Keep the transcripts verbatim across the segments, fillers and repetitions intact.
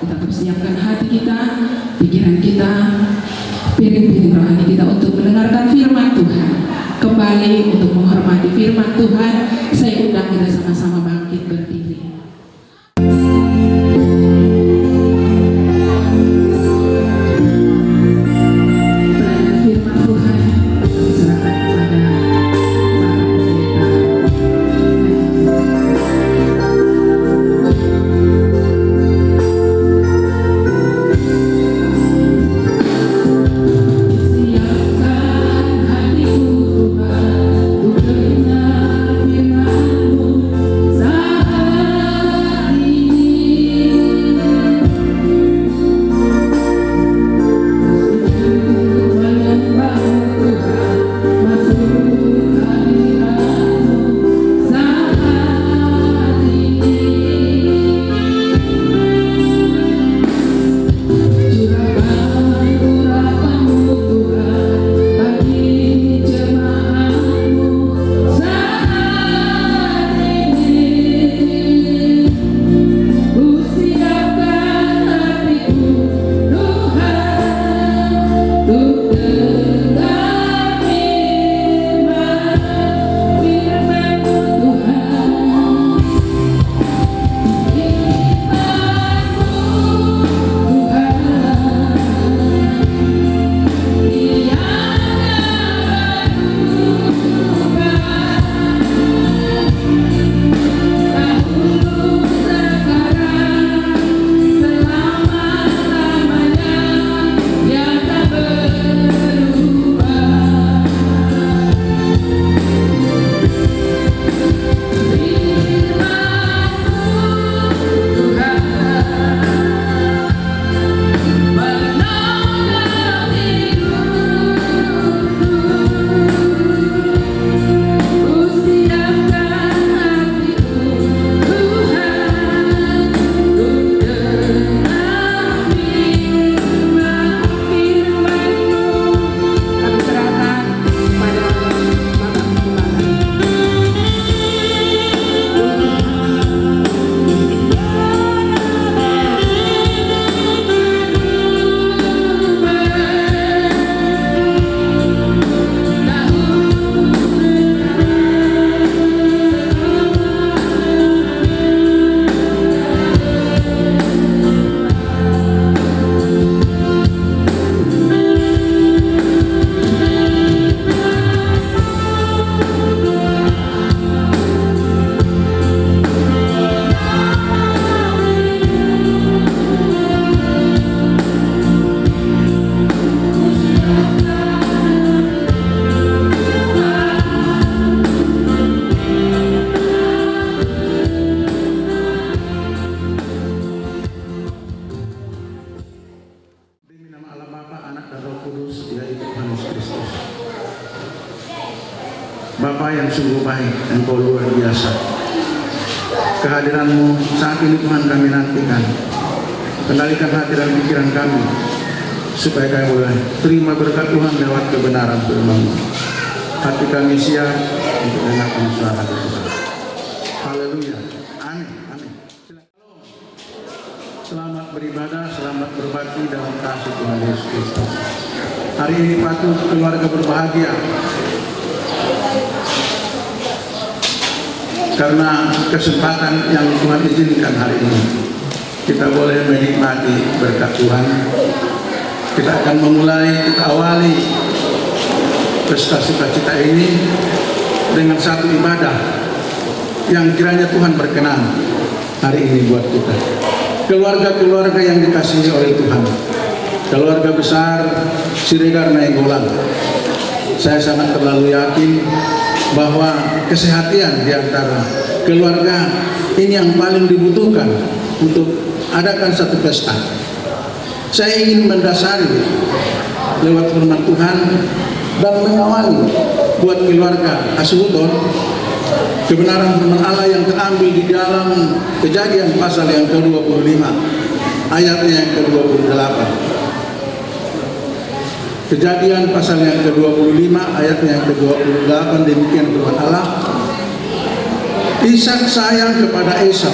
Kita persiapkan hati kita, pikiran kita, piring-piring rohani kita untuk mendengarkan firman Tuhan. Kembali untuk menghormati firman Tuhan, saya undang kita sama-sama bangkit berdiri. Pelayanan firman Tuhan, serahkan kepada Bapak Pendeta. Demi nama Allah Bapa, Anak, dan Roh Kudus, yaitu Tuhan Yesus Kristus. Bapa yang sungguh baik, Engkau luar biasa. Kehadiran-Mu saat ini, Tuhan, kami nantikan. Kendalikan hati dan pikiran kami, supaya kami boleh terima berkat Tuhan lewat kebenaran firman-Mu. Hati kami siap untuk mendengarkan suara Tuhan. Haleluya. Amin. Amin. Selamat beribadah, selamat berbakti dalam kasih Tuhan Yesus Kristus. Hari ini patut keluarga berbahagia karena kesempatan yang Tuhan izinkan hari ini. Kita boleh menikmati berkat Tuhan. Kita akan memulai, kita awali pesta sukacita ini dengan satu ibadah yang kiranya Tuhan berkenan hari ini buat kita. Keluarga-keluarga yang dikasihi oleh Tuhan, keluarga besar Siregar Nainggolan, saya sangat terlalu yakin bahwa kesehatan di antara keluarga ini yang paling dibutuhkan untuk adakan satu pesta. Saya ingin mendasari lewat firman Tuhan dan mengawali buat keluarga hasuhuton kebenaran firman Allah yang terambil di dalam Kejadian pasal yang kedua puluh lima, ayatnya yang kedua puluh delapan. Kejadian pasal yang kedua puluh lima, ayatnya yang kedua puluh delapan, demikian firman Allah. Ishak sayang kepada Esau.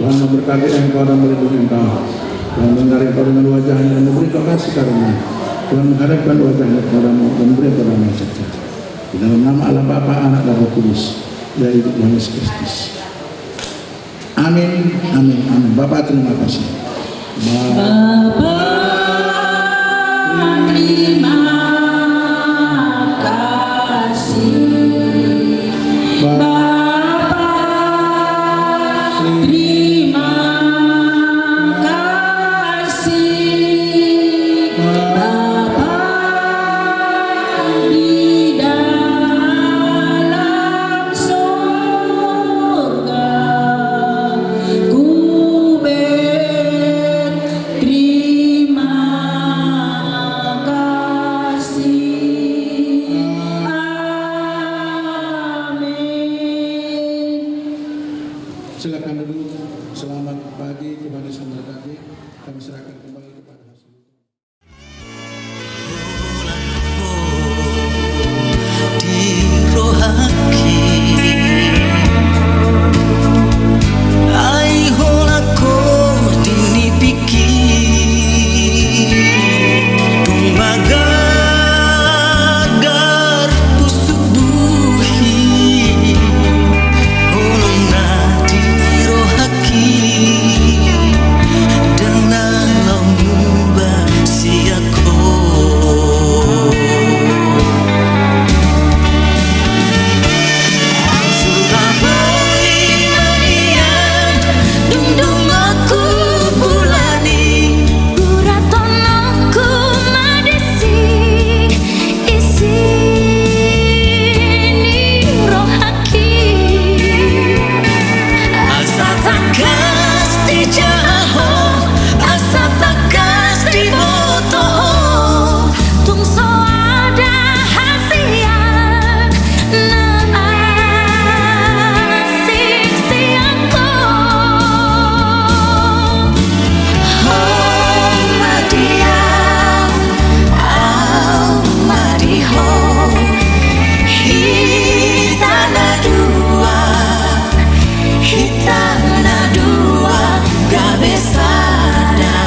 Tuhan memberkati engkau dan melindungi engkau. Tuhan menghadap engkau dengan wajahnya dan memberi kau kasih karunia. Tuhan menghadapkan wajahnya kepadamu dan memberi engkau damai sejahtera. Di dalam nama Allah Bapa, Anak, dan Roh Kudus. Ya, Tuhan Yesus Kristus. Amin, amin, amin. Bapa, terima kasih. Bapa, terima kasih. Bapa, terima kasih. Bapa di dalam sorga, ku berterima kasih. Amin. Silakan duduk. Selamat pagi kepada saudara tadi. Kami serahkan kembali kepada Hasbi. Di rohangki, ai holan ho di nipingki, tung magar pusuk buhi, holong na di rohangki, ndang na laho muba sian ho. Suka boi manian, dung dung aku bulani, gura tonongku ma disi. Isi ni rohangki, asa tangkas dijaha ho, asa tangkas diboto ho, tung so ada hasian na asing sian ho. Ho ma di au, au ma di ho, hita na dua, hita na dua gabe sada.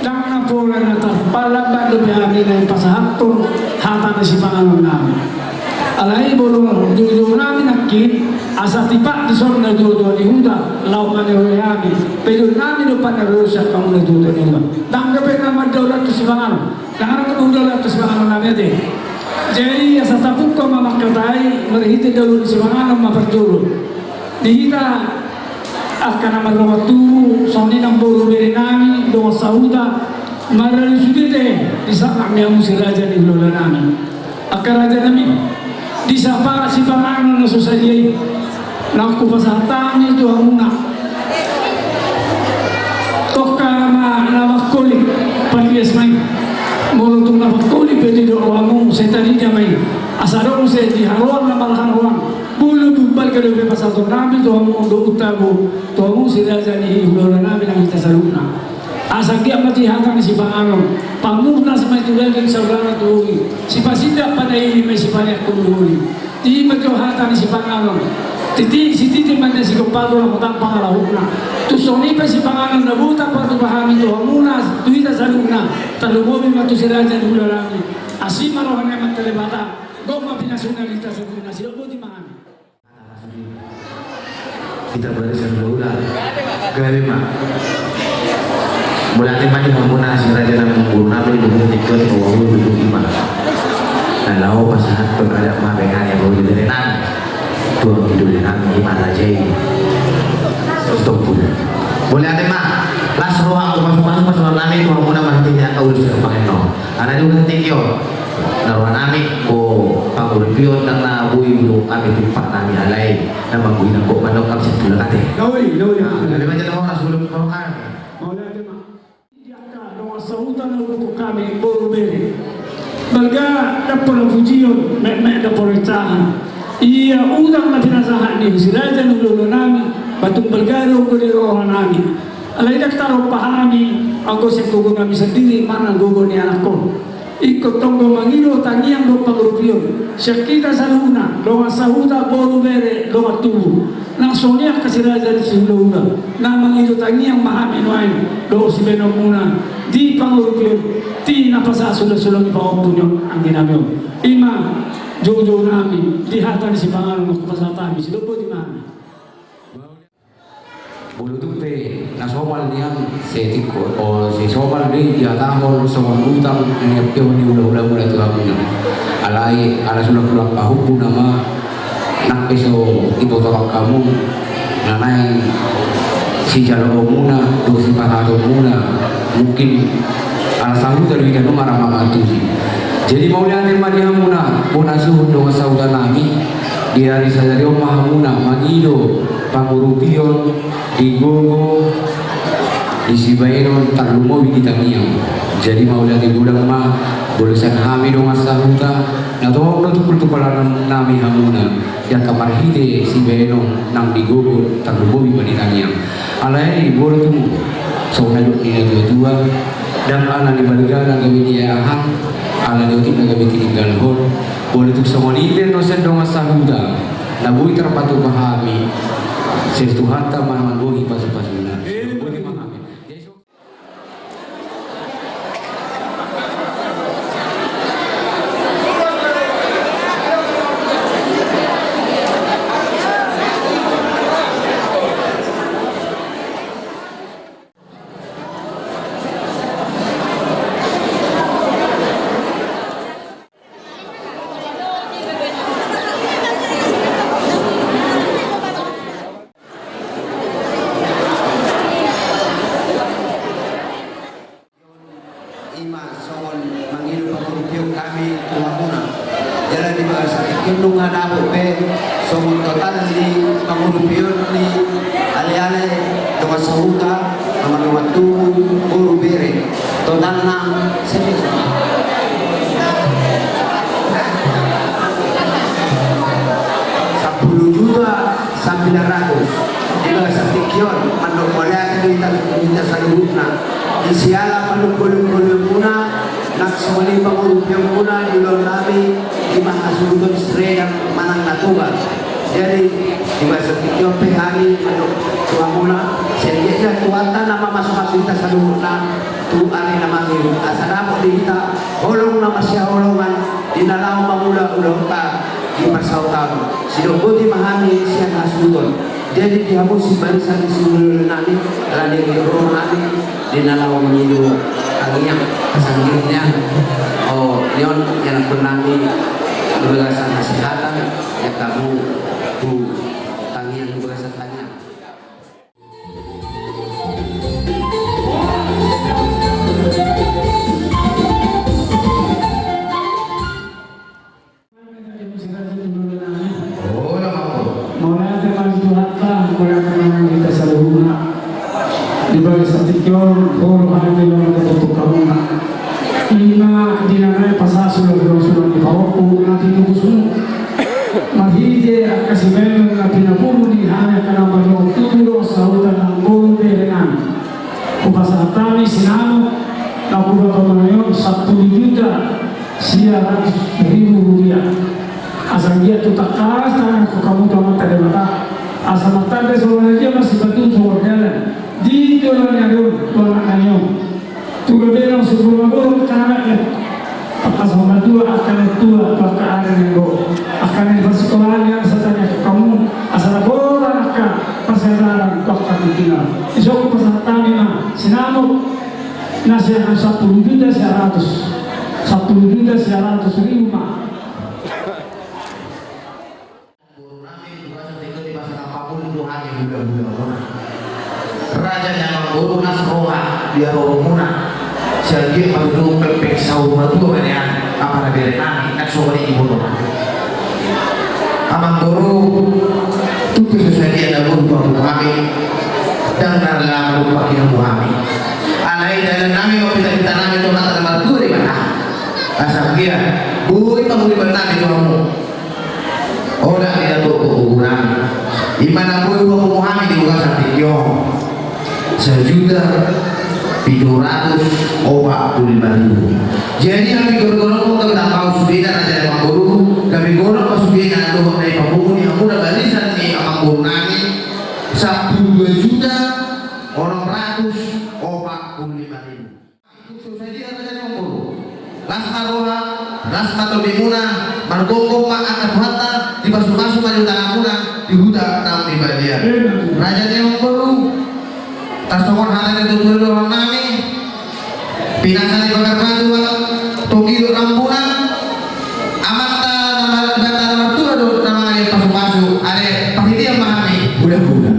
Ndang na pola na tarlambat dope hami naeng pasahathon hata ni sipanganon nami. Alai molo joujou nami nangkin, asa tipak dison na tuatua ni huta laho manerohon hami, pedol nami do panerohon sian hamu na tuatua ni huta. Ndang dope na mandaulat tu sipanganon. Ndang adong na mandaulat tu sipanganon nami ate. Jadi asa tapungka ma mangkatai marhite daulu ni sipanganon ma parjolo. Di hita angka na mardongan tubu, songon i namboru bere nami, dongan sahuta, maradu sude te, disapa hami hamu si raja ni hulahula nami. Angka raja nami, disapa sipanganon na so sadia i, naung hupasahat hami tu hamuna. Na mangkolik, palias ma i. Molo tung na mangkolik pe didok hamu, sai tarida ma i. Asa adong muse di haroan na marharoan. Molo tung balga dope pasahatonnami tu hamu, dohot tabo tu hamu si raja ni hulahula nami nang hita saluhutna. Asa anggiat ma tu hata ni sipanganon, pamurnas ma i tu daging, saudara tu bohi, sipasindak panaili ma i, sipalean holiholi. Ima jo hata ni sipanganon. Titi, sititi ma na sigompa do na hutang pangalahutna. Tung songon i pe sipanganon na boi tarpatupa hami tu hamuna, tu hita saluhutna. Tarlumobi ma tu si raja ni hulahula nami. Asi ma roha ni Amanta Debata. Gok ma pinasuna di hita saluhutna. Sidok boti ma hami. Hita barisan hulahula. Gabe ma. Mauliate ma di hamuna si raja nang guru nami, di hamuna, di hamuna, di hamuna. Na laho pasahathon adat ma, bahenon ni boru, di bere nami. Tu anggi doli nami, ima raja i. Stop. Mauliate ma. Las roha, aku masuk-masuk, masuk nami tu hamuna, marhite angka ulos na pahen on. Alai di ulos tingki on. Na roha nami, o, pangurupion, nang na boi do hami tumpak nami, alai na mangguhi nangkok mandok hami sipulak ate. Gabe, gabe. Ah, gabe ma jala horas, ulos pahen on. Mauliate ma. Di angka dongan sahuta na huboto hami, boru bere. Balga ndang pola pujion, metmet ndang pola insahan. Ia utang na pinasahat ni si raja ni hulahula nami, ba tung balga do di roha nami. Alai ndang tarompa hami, anggo sian gogo nami sandiri manang gogo ni anakkon. Ingkon tonggo mangido tangiang dohot pangurupion sian hita saluhutna, dongan sahuta, boru bere, dongan tubu. Nang songon i angka si raja ni si hulahula, na mangido tangiang ma hami nuaeng dohot sibahenonmuna di pangurupion, di na pasahat sulang-sulang ni pahompu ni on, anggi nami on. Ima joujou nami di hata ni sipanganon na hupasahat hami, sidok boti ma hami. Molo tung pe na somal nian, sai tingki on, o, sai somal do i dihatahon songon utang na niampeon ni hulahulamuna tu hamuna. Alai ala sulang-sulang pahompuna ma, nang pe so diboto hamu na naeng sijaloonmuna dohot sipasahatonmuna, mungkin ala sahuta do i, nunga ra mamantusi. Jadi mauliate ma di hamuna bona suhut dongan sahuta nami. Di ari sadari on ma hamuna mangido pangurupion di gogo, di sibahenon, tarlumobi di tangiang. Jadi mauliate godang ma, bolosan hami dongan sahuta, na tongtong do tumpul tu palan nami hamuna, di angka marhite sibahenon nang di gogo, tarlumobi ma di tangiang. Alai molo tung songon na nidok ni natua-tua, ndang ala ni balga na gabe diahahang, ala ni otik na gabe tininggalhon. Molo tung songon i pe annon sian dongan sahuta na boi tarpatupa hami, sai Tuhanta ma na manggohi pasu-pasuna. Boti ma hami. Ima songon mangido pangurupion hami tu hamuna. Jala di bagasan tingki on nunga dapot be songon total ni pangurupion ni ale-ale dongan sahuta, amang dongan tubu, boru bere. Totalna sampulu juta sambilan ratus. Di bagasan tingki on mandok mauliate do hita, hita saluhutna. Di siala mandok golom-golomuna, nang songon i pangurupionmuna di ulaon nami, ima hasuhuton Siregar manang Natoba. Jadi di bagasan tingki on pe hami mandok tu hamuna, sai anggiat Tuhanta na mamasu-masu hita saluhutna tu ari na mangihut, asa dapot di hita holong na masihaholongan di na laho mangula ulaonta di parsaoran. Sidok boti ma hami sian hasuhuton. Jadi di hamu si barisan ni si hulahula nami, ala ni roha nami di na laho mangido tangiang, hasanggian nian. O, nion ianakkon nami di bagasan hasehatan, ia hamu tu tangiang, di bagasan tangiang. Mauliate ma di Tuhanta, mauliate ma di hita saluhutna. Bagi satikon, holo hami mangatup hamuna. Ima di na naeng pasahat sulansulan ni parompu na tinubusmu. Marhite angka simeleng na pinapulu ni hami angka na marlomok tubu do sahuta na ngolu bere nami. Hupasahat hami sinamot na hupatongon on sampulu juta sia ratus ribu rupiah. Asa anggiat tu tangkas tangan hamu tu Amanta Debata. Asa martanda songon na dia masipatun songon dalan di joloan ni ari on tu anak nami on. Tu gabe na sumurung angka anak ni angka na tua, angka na tua tu angka ari ni angka on, angka na di parsikolaan ni angka sata ni angka hamu. Asa na borat angka parsiajaran tu angka tingki na on. Dison hupasahat hami ma sinamot na sian sampulu juta sia ratus, sampulu juta sia ratus ribu ma. Boru nami, tugas tinggal di masa kampung itu hanya hula-hula muna. Raja ni amangboru, las roha di haroro muna. Sian dia ma tutu pepek saur matua ma nian, apa na bere nami, kan songon i boru nami. Amangboru, tutu so sadia na boi hupapungu hami, ndang na rela marumpak di hamu hami. Alai dalan nami ma pita-pita nami tu Amanta na martua Debata. Asa anggiat boi panguripan nami tu hamu. Olat ni natuatua boru nami. Ima na boi hupapungu hami di bagasan tingki on sajuta pitu ratus opat pulu lima ribu. Jadi hami gorgorong ma, gabe tamba sudena raja ni amangboru, gabe gorgorong ma sudena dohot na i papungu ni hamuna barisan ni amangboru nami, sampulu dua juta onom ratus opat pulu lima ribu. Tung so sadia raja ni amangboru. Las ma roha, las ma tondi muna, margomgom ma angka Tuhanta, dipasupasu ma di huta muna, di huta naung di badia. Raja ni amangboru, tarsongon hata ni tutur ni roha nami, pinasa ni pagar batu, tonggi do rambu na, Amanta na mar-, Debata na martua do na mangaliat pasupasu, ale parhitean ma hami hula-hula.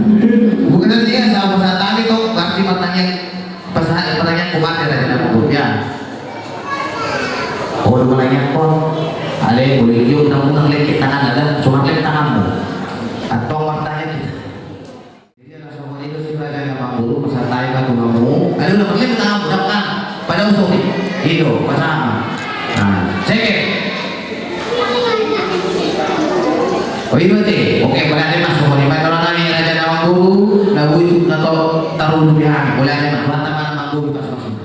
Bukan dia sama sata ni tong, berarti martangiang. Pas na, pertanyaan ku mate lagi nama guru ya. Oh, lu pertanyaan kok. Ale, boleh kiu, unang-unang lengket tangan ada, cuma lengket tanganmu. Atau pertanyaan kita. Jadi ada sama itu sih, raja ni amangboru, pas tanya ke tuhanmu. Ale, udah pergi tanganmu, udah kan? Pada usung nih. Itu, pas sama. Nah, cek. Oh, iya, te. Oke, boleh ada masuk. Boleh main orang lain, raja ni amangboru, lagu itu, atau taruh di hang. Boleh ada masuk. Mantap, mantap, amangboru, pas masuk.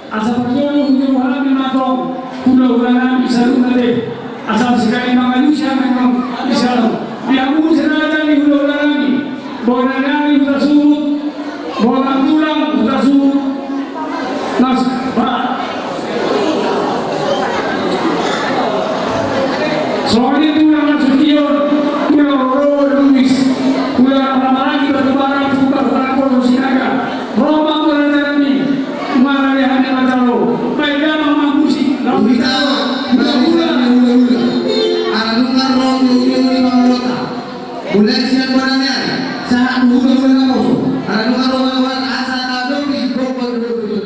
Asa parjolo hujou hami ma antong hulahula nami saluhutna be. Asa sekali mangalusi hami antong di sana. Di hamu saluhutna hulahula nami. Bona nami huta Suhut. Bona tulang huta Suhut. Nas, ba. Songon i tulang nasution, tulang Roro Lubis, tulang Ramaranggi Batubarang, tulang Rangkol Sinaga. Roma mula tanami, mara di hami matalo, baik damang mambusi, lalu kita, mula mula, mula mula. Ala nunga ro, mula mula, mula mula. Mulai sian bona ni ari, sahat mula mula naposo. Ala nunga ro, mula mula, asa na dobi, bokol, mula mula.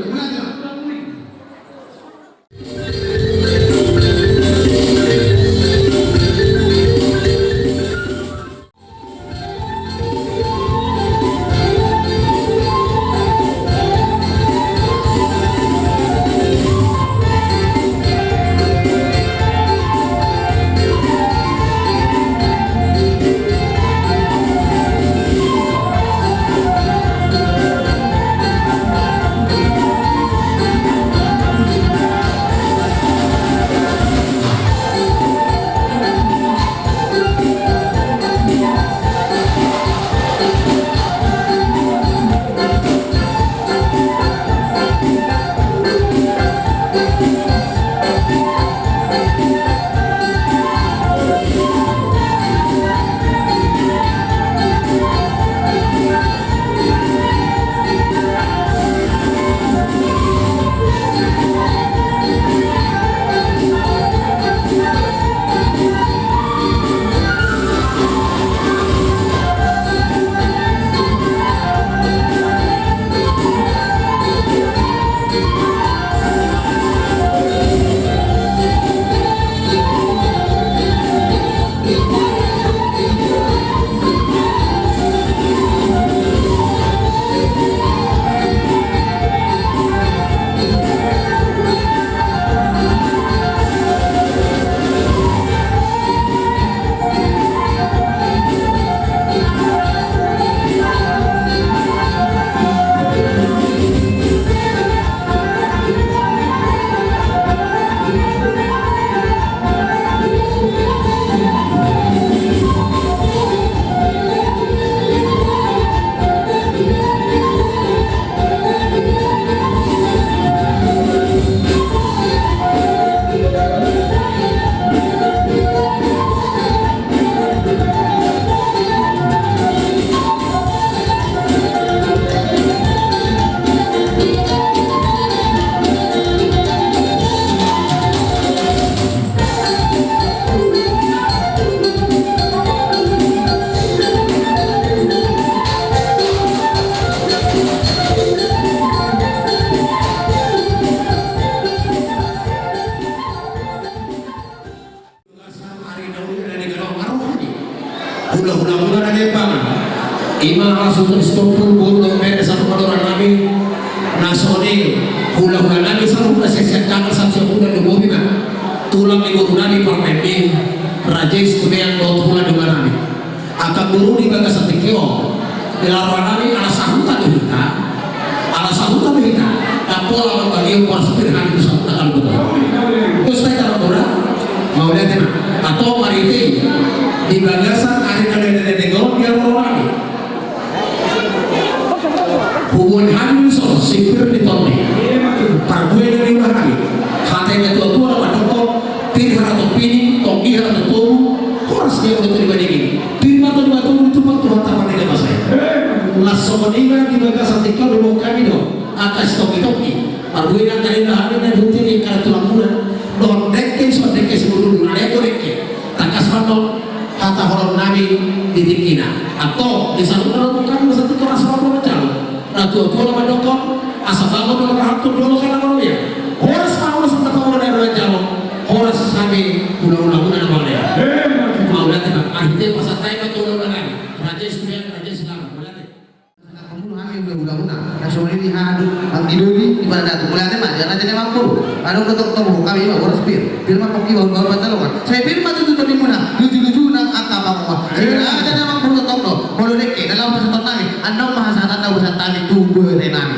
Hulahula muna na gembangan. Ima asutu istopul bulu mere satu madora nami. Na songon i hulahula nami saluhutna sesa kanal satu sabulan dua bobi ma. Tulang ni boru nami parmen ni Raja Istumeang dohot hulahula nami. Angka boru di bagasan tingki on. Di laroan nami ala sahuta do hita. Ala sahuta do hita. Dapola mambagi umpar supir nami tu sahuta kan betul. Terus tadi kalau boru. Mauliate ma. Atau marite. Di bagasan ari na dede dede gorong di laroan nami. Hubungan hami so sipir ni tondi. Parbue na niula hami. Hata ni na tua-tua na mandok. Pir harato pini, tonggi harato tobu, horas dia udah tuli badingin. Pir mato di batu itu pun Tuhan tapan di masa. Las songon i ma di bagasan tingki on dulu kami do. Atas tonggi-tonggi. Parbue na tadi na hami na dihuti ni karatu lamuna. Don dekke so dekke si bulu na dekke dekke. Tangkas mandok. Hata holong nami di tingkina. Atau di sana kalau bukan masa itu keras apa macam. Na tua-tua na mandok. Asa bangun do rahat tu dolo kan na manuya. Horas ma horas na paula na roa jalo. Horas hami hulahula muna na manuya. Mauliate ma. Arhite pasahat hami ma tu hulahula nami. Raja Istumeang, Raja Istumeang. Mauliate. Pembunuh hami hulahula muna. Na songon i hadu. Anggi doli di pada datu. Mauliate ma. Dia raja ni mampuru. Anu udah tok tok hami ma horas pir. Pir ma pokki bahun bahun mata lokan. Saya pir ma tutu toni muna. Lucu-lucu na angka pangoma. Saya pir ada na mampuru tok tok. Molo dekke dalam pasahat nami. Andong ma hasahatan na urusan nami. Tunggu nami.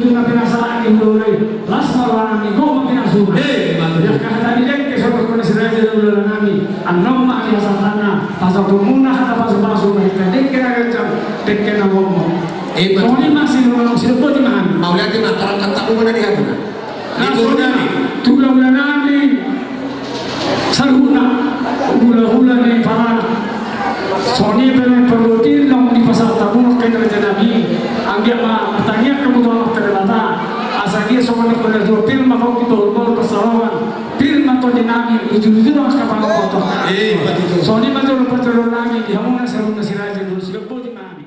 tutu na pinasahat ni hulahula i, las ma roha nami, gok ma pinasuna. Eh, ima tutu. Ia angka hata ni dengke so didokkon ni si raja dohot hulahula nami, annon ma di hasahatan na pasahatonmuna hata pasupasu, marhite dengke na ganjang, dengke na momo. Eh, ima tutu. Songon i ma si hulahula nami, sidok boti ma hami. Mauliate ma, tarangkan taku ma na di hamuna. Di toru nami. Tu hulahula nami saluhutna, hulahula ni Parana. Songon i pe ma parbotian naung dipasahat hamu angka raja nami. Anggiat ma martangiang hamu tu Amanta Debata. Asa anggiat songon nidok ni natuatua, pir ma pahompu, bahulbahul pansalongan. Pir ma tondi nami, ujur-ujur angka pangomoan. Eh, ima tutu. Songon i ma jolo parjolo nami di hamuna saluhutna si raja dohot sidok boti ma hami.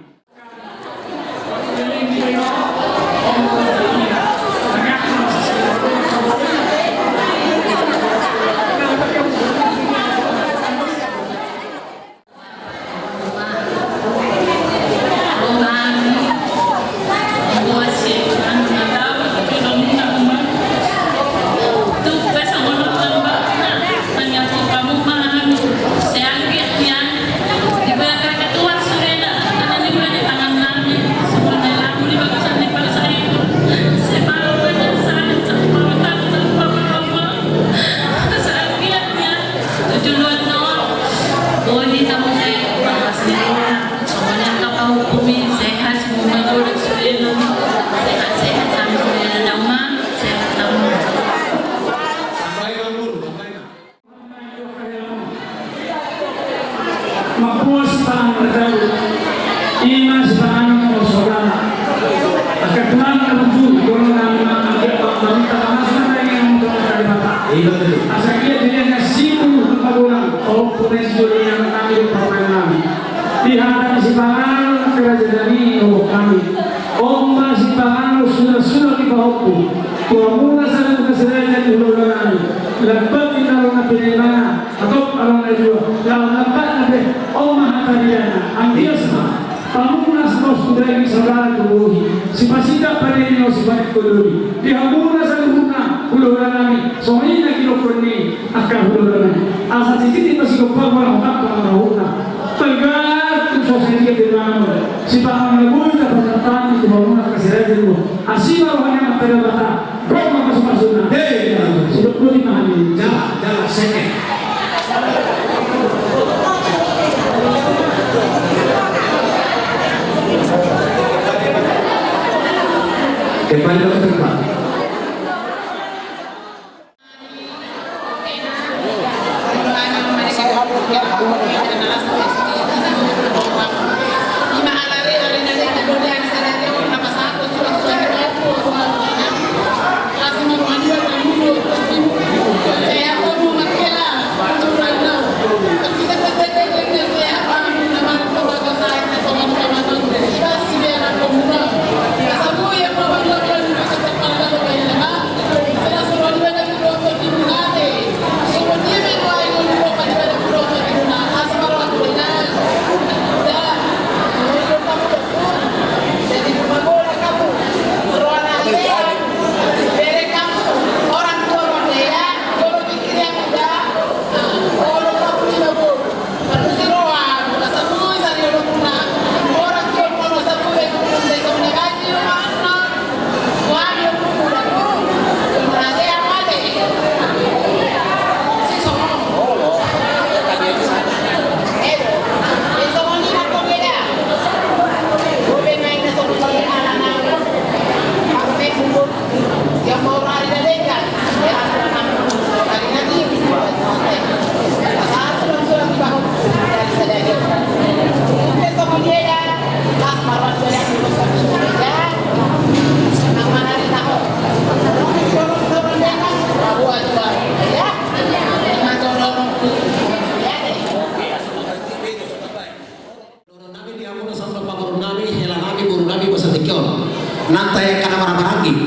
Mamboan sipanganon na jabu, ima sipanganon na saudara. Angka tulang na bujur, dohonon nami ma anggiat pangkalinta pangasuhan na inganan tu Amanta Debata. Asa anggiat dilehon na simbur na magodang, pahompu na sijolo ni anak nami dohot parumaen nami. Di hata ni sipanganon angka raja nami, dohot hami. On ma sipanganon suda-suda ni pahompu tu hamuna saluhutna si raja dohot hulahula nami. Lambat i na ro na pinaimana, hatop ro na dua. Laho lambatna pe, on ma hata ni dana. Anggiat ma pamunas ma tu daging, saudara tu bohi. Sipasidak pande ni on, siparingkot doli. Di hamuna saluhutna hulahula nami, songon i na didokkon ni angka hulahula nami. Asa sititi ma sigompa, molo hotap ma na hutna. Tergantung so sadia pe mangan. Sipanganon na boi tapasahat hami tu hamuna angka si raja dohot. Asi ma roha ni Amanta Debata, gok ma pasupasuna. Hei, sidok boti ma hami. Jala, jala, seke. Kembali ke tempat.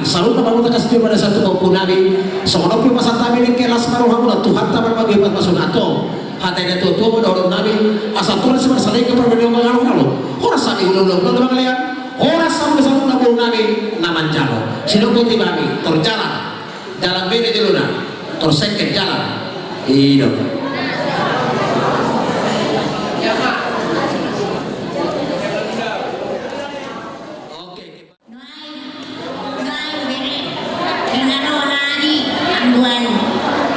Saluhutna ma hita kasih terima kasih tu pahompu nami. Songon on pe pasahat hami dengke las ma rohamuna, Tuhanta ma na manggohi pasupasu. Antong hata ni natuatua ma dohonon nami, asa tulang si marsalingkir parbadian mangalalo. Horas hami hulahula na mangalean, horas hami saluhutna boru nami na manjalo. Sidok boti hami, tor jalan, jalan bere jolona, tor sengket jalan. I do. Oke. Nuaeng, nuaeng bere, di na ro hami ambuan,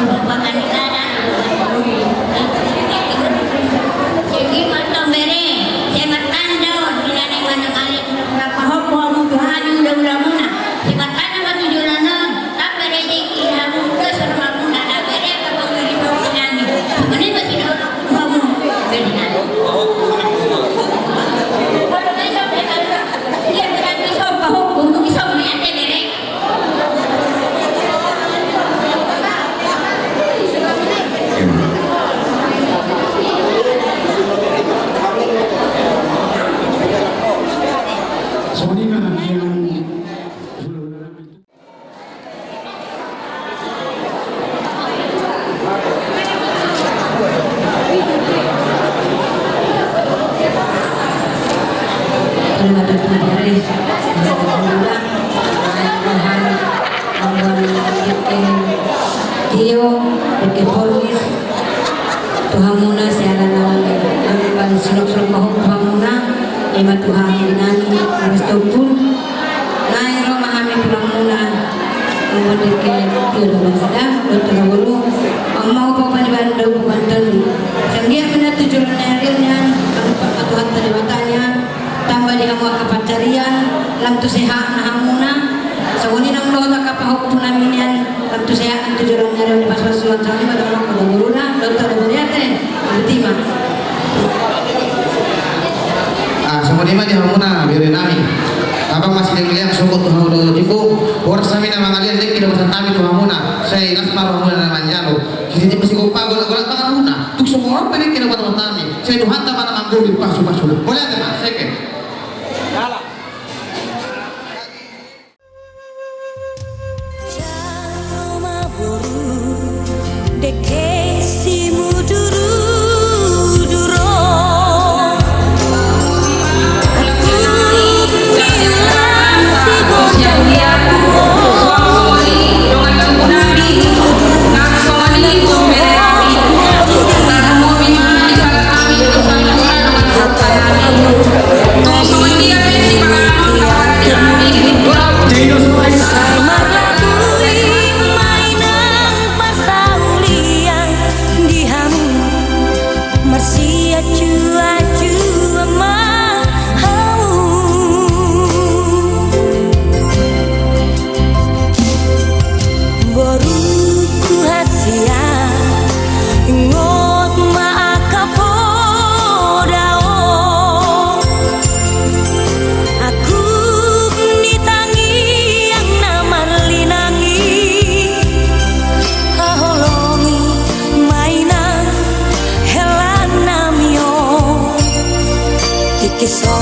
ambuan ni sada. Jadi mantong bere, sai martanda on, di na naeng manang ale, na pahompu hamu tu hami hulahula muna, sai martanda ma tu joloan on, tamba rejeki hamu, dos rohamuna, na bere, kapangari pahompu nami. Songon i ma sidok. Tio, dengke polis, tu hamuna siala na, na, na, na, sinok-sinok pahompu hamuna, ima tu hami nami, aras topul. Naeng ro ma hami tu hamuna, mambuat dengke tio do bangsa da, dohot tu na boru. Amma upa paniban do upa pantoni. Sanggiat mina tu joloan ni ari on nian, anupa ma Tuhanta Debata nian, tamba di hamu angka pancarian, lam tu sehat na hamuna. Songon i nang dohot angka pahompu nami nian, lam tu sehat, lam tu joloan ni ari on di pasupasu, songon i ma dohonon tu na boru da, dohot tu na boru da ate. Botima. Ah, songon i ma di hamuna bere nami. Abang masih leng-leng sokot tu hamu dohot tu jimbo. Horas hami na mangalean, dengke do pasahat hami tu hamuna. Sai las ma rohamuna na manjalo. Sisi jimbo si gopa gola-gola pangan hamuna. Tung songon on pe dengke do pasahat hami. Sai Tuhanta ma na manggohi pasupasu. Boleh ate ma, seke. Jalo ma boru, dengke si muduru-duru. Aku bilang si bocah dia. Sai marlatui ma inang parsaulian di hamu, marsiacu-acu ma hamu. Boruku hasian, ingot ma angka poda on. Aku ni tangiang na marlinang i, haholongi ma inang hela nami on. Tingki so